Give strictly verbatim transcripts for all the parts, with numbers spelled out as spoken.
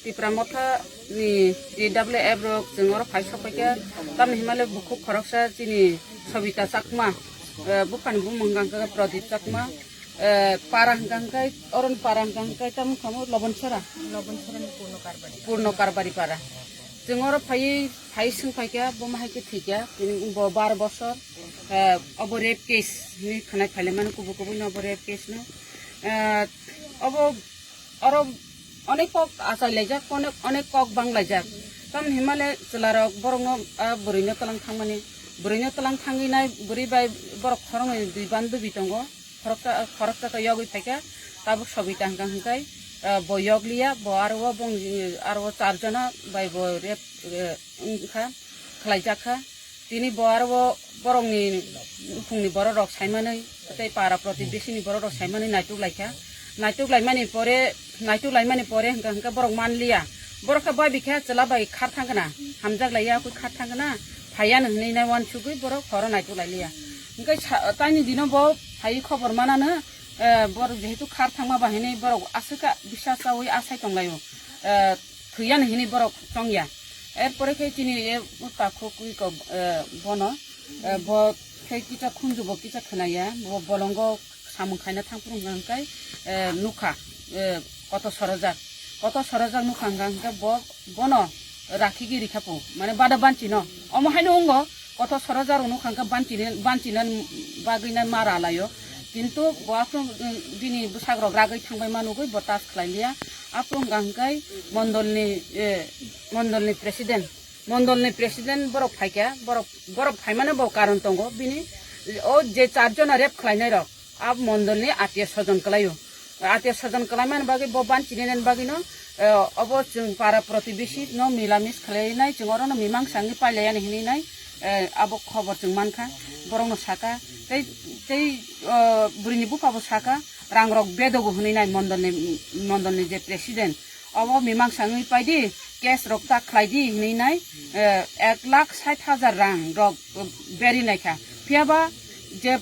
Tipra Motha ni T W F rok chwng oro phai sok paikha, tamni himale bukhuk khoroksa chini Sobita Chakma, eh, buphani bumung hwnkha khe Pradip Chakma, eh, para hwnkha khe, oroni para hwnkha khe tamo khamu Lobonsora. Lobonsora ni Purno Karbari. Purno Karbari para. Chwng oro phaiwi, phai swng phaikha, bo ma hai khe thwikha, tini bo bar bosor, eh, obo rape case hinwi khwnai phailaimani, kubui kubui no obo rape case no. Eh, obo oro onek kok achai laijak, onek, onek kok bang laijak. Tamni himale chwlarok borokno, ah, bwrwino twlang thangmani, bwrwino twlang thangwi nai bwrwi bai borok khoroknwi dui bandubi tongo. Khoroksa, khoroksa khe yogwi phaikha, tabuk Sobita hwnkha hwnkhe, ah, bo yokliya, bo aro o bong, aro o char jona bai bo rape, eh, wngkha, khlaijakha. Tini bo aro o borokni bukhukni borok rok saimanwi, tei para protibesini borok rok saimanwi naituk laikha. Naituk laimani pore, naituk laimani pore hwnkha hwnkhe borok manliya. Borok khe babikha chwla bai khar thangkha na, hamjak laiya kwi khar thangkha na, phaiya no hinwi nai uansugwi borok horo naituk lailiya. Hwnkhe sa-, taini dino bo phaiwi khobor manano, eh, borok jehetu khar thangma ba hinwi borok aswk kha bisas chaui asai tonglaio. Eh, thwiya ni hinwi borok chongya. Erpore khe chini e takhuk iko, eh, bono, eh, bo khe kisa khunju bo kisa khwnaya, bo bolongo samung khaina thangphuru hwnkha hwnkhe, eh, nukha, eh, koto sorojak. Koto sorojak nukha hwnkha hwnkhe bo, bono rakhigwi rikha po, mane bada banchino. Omo haino wngo, koto sorojak rok nukha hwnkhe banchini, banchina bagwi na mara laio. Kintu bo aphuru, mm, bini bwsarok ragwi thangbai manugwi bo tas khlai liya. Aphuru hwnkha hwnkhe mondolni, eh, mondolni president, mondolni president borok phaikha, borok, borok phaimano bo karon tongo bini. O je char jona rape khlainai rok, a mondolni atiya sojon kwlaio. Atiya sojon kwlaimani bagwi bo banchini nani bagwino, eh, obo chwng para protibesi no milamis khlainai, chwng orono mimang sangwi pailaiya hinwi nai, eh, abo khobor chwng mankha, borokno sakha. Tei, tei, eh, bwrwini buphabo sakha, rangrok bedogo hinwi nai mondolni, mondolni je president. Obo mimang sangwi paidi, case rok ta khlaidi hinwi nai, eh, ek lakh sait hajar rang rok, eh, beri naikha. Phiyaba je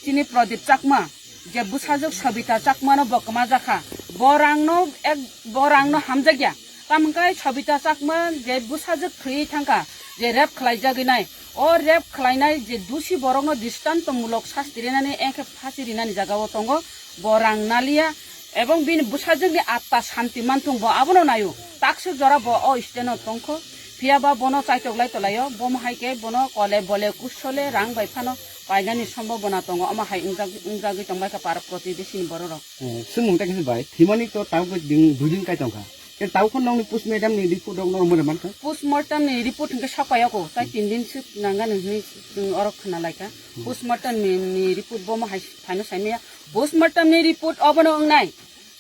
chini Pradip Chakma, je bwsajwk Sobita Chakmano bo kwmajakha, bo rangno ek, bo rangno hamjakya. Tamokhe Sobita Chakma je bwsajwk thwiwi thangkha, je rape khlaijagwi nai, o rape khlainai je dusi borokno dristantomulok sasti rinani, engkhe phasi rinani jagao tongo, bo rang naliya, ebong bini bwsajwkni atta santi manthung bo abono naio, takswk jora bo o steno tongkho, phiyaba bono chaitok lai tolaio, bomo hai khe bono kole bole kusole rang bai phano painani sombobona tongo, omo hai wngjak-, wngjagwi tongbaikha para protibesini bororok. Eh, swngmung ta kisa bai, thwimani to tabuk ding, dui din kai tongkha. Khe tabuk phano nokni postmortem ni report rok no mora mankha? Postmortem ni report hwnkhe sokpaiya ko, tai tin din swk nangani hinwi chwng oro khna laikha. Postmortem ni, ni report bomo hai phaino saimaya. Postmortem ni report obono wngnai.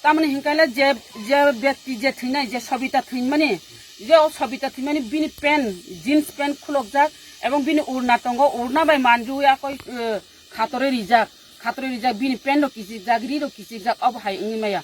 Tamoni hinkhe le je, je bekti je thwinai, je Sobita thwimani, je o Sobita thwimani bini pant, jeans pant khulokjak, ebong bini urna tongo, urna bai manjui akoi, eh, khatorwi rijak, khatorwi rijak, bini pant rok kichijak, ri rok kichijak, obo hai wngwi maya.